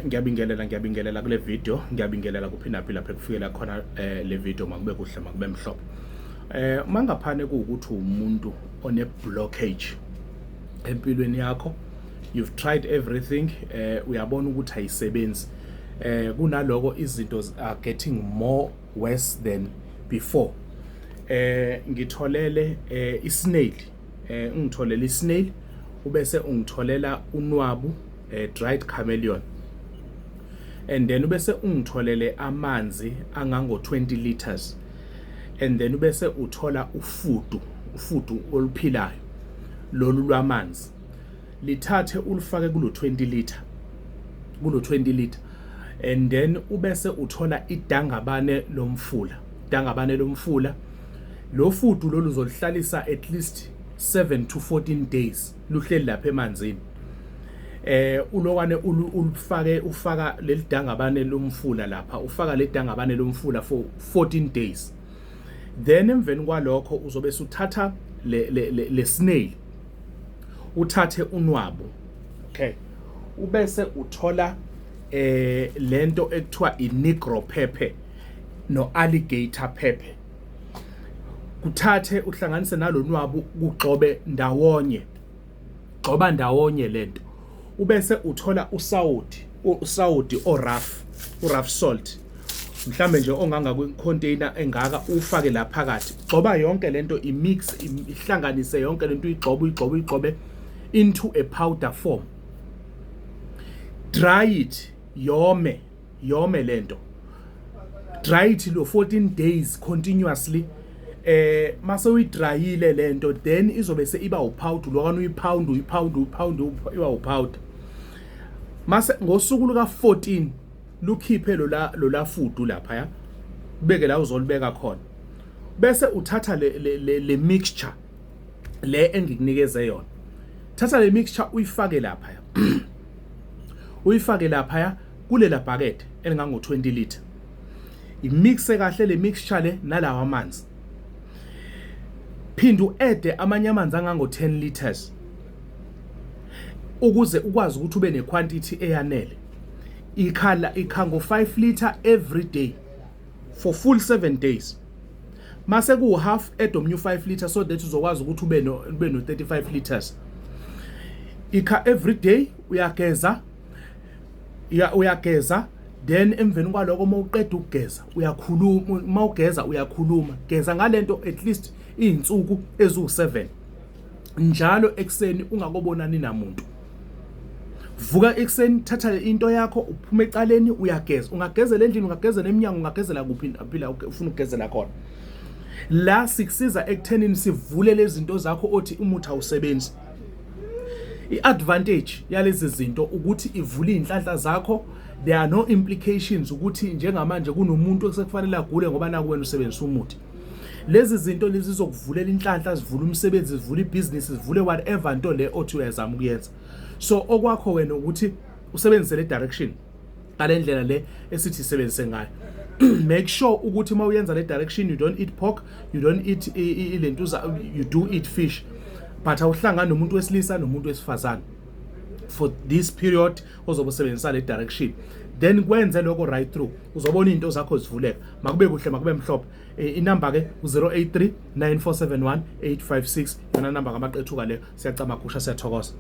Ngiyabingelela, ngiyabingelela kule video, ngiyabingelela kuphi naphi lapho ekufikela khona le video. Makube kuhle, makube mhlophe. Mangaphane kuwukuthi umuntu one blockage empilweni yakho, you've tried everything, uyabona ukuthi ayisebenzi, kunaloko izinto are getting more worse than before. Ngitholele isnail, ungitholele isnail, ubese ungitholela unwabu, dried chameleon, and then ubese ungitholele amanzi angango 20 liters, and then ubese uthola ufudu, ufudu oluphilayo lolu lwamanzi. Lithathe ulufake kulo 20 liter, kulo 20 liter, and then ubese uthola idangabane lomfula, idangabane lomfula. Lo fudu lolu uzoluhlalisa at least 7 to 14 days luhleli lapha emanzini. Ulokwane ulufake, ufaka leli dangabane lomfula lapha, ufaka le dangabane lomfula for 14 days. Then emveni kwalokho uzobe usuthatha le snail, uthathe unwabu, okay, ubese uthola lento ekuthiwa i-negro pepper no alligator pepper. Kuthathe uhlanganise nalonwabu, kugxobe ndawonye, gxoba ndawonye lento. Ubese uthola usawoti, usawoti o-rough, u-rough salt, mhlambe nje onganga kwi-container engaka, ufake la phakathi. Gxoba yonke lento, imix, ihlanganise yonke lento, uyigxobe, uyigxobe, uyigxobe into a powder form. Dry it, yome, yome lento. Dry it lo 14 days continuously. Mase uyidryile lento, then izobe seiba upowder lokana, uyipound, uyipound, uyipound, iba upowder. Mase ngosuku luka 14 lukhiphe lola fudu lapha, ya ubeke la uzolibeka khona, bese uthatha le mixture le engikunikeze yona. Thatha le mixture uyifake lapha, uyifake lapha kulela bucket elingango 20 liter. Imixe kahle le mixture le nalawa amanzi. Phinda uadde amanye amanzi angango 10 liters ukuze ukwazi ukuthi ube nequantity eyanele. Ikhala ikha ngo 5 liter every day for full 7 days. Mase ku half, add omnye 5 liter so that uzokwazi ukuthi ube no 35 liters. Ikha every day, uyageza, ya uyageza. Then emveni kwaloko, uma uqeda ukugeza, uyakhuluma. Uma ugeza uyakhuluma, geza ngalento at least izinsuku eziwu7 njalo ekseni, ungakobonani namuntu. Vuka ekseni, thatha into yakho, uphume ecaleni, uyageza. Ungagezela endlini, ungagezela eminyango, ungagezela kuphi phila ufuna ukugezela khona. La sikusiza ekuthenini sivule lezi zinto zakho othi umuthi awusebenzi. I-advantage yalezi zinto ukuthi ivule iy'nhlanhla zakho. There are no implications ukuthi njengamanje kunomuntu osekufanele agule ngoba naku wena usebenzisa umuthi. Lezi zinto lezi zizokuvulela inhlanhla, zivule umsebenzi, zivule ibhizinisi, zivule whatever nto le othi uyazama ukuyenza. So okwakho wena ukuthi usebenzise le direction ngale ndlela le esithi isebenzise ngayo. Make sure ukuthi uma uyenza le direction, you don't eat pork, you don't eat ilentuza. You do eat fish, but awuhlangani nomuntu wesilisa nomuntu wesifazane for this period ozobe usebenzisa le direction. Then kwenze lokho right through, uzobona izinto zakho zivuleka. Makube kuhle, makube mhlophe. Inamba ke u-083 9471 856, yona namba kaMaqethuka leyo. Siyacamagusha, siyathokoza.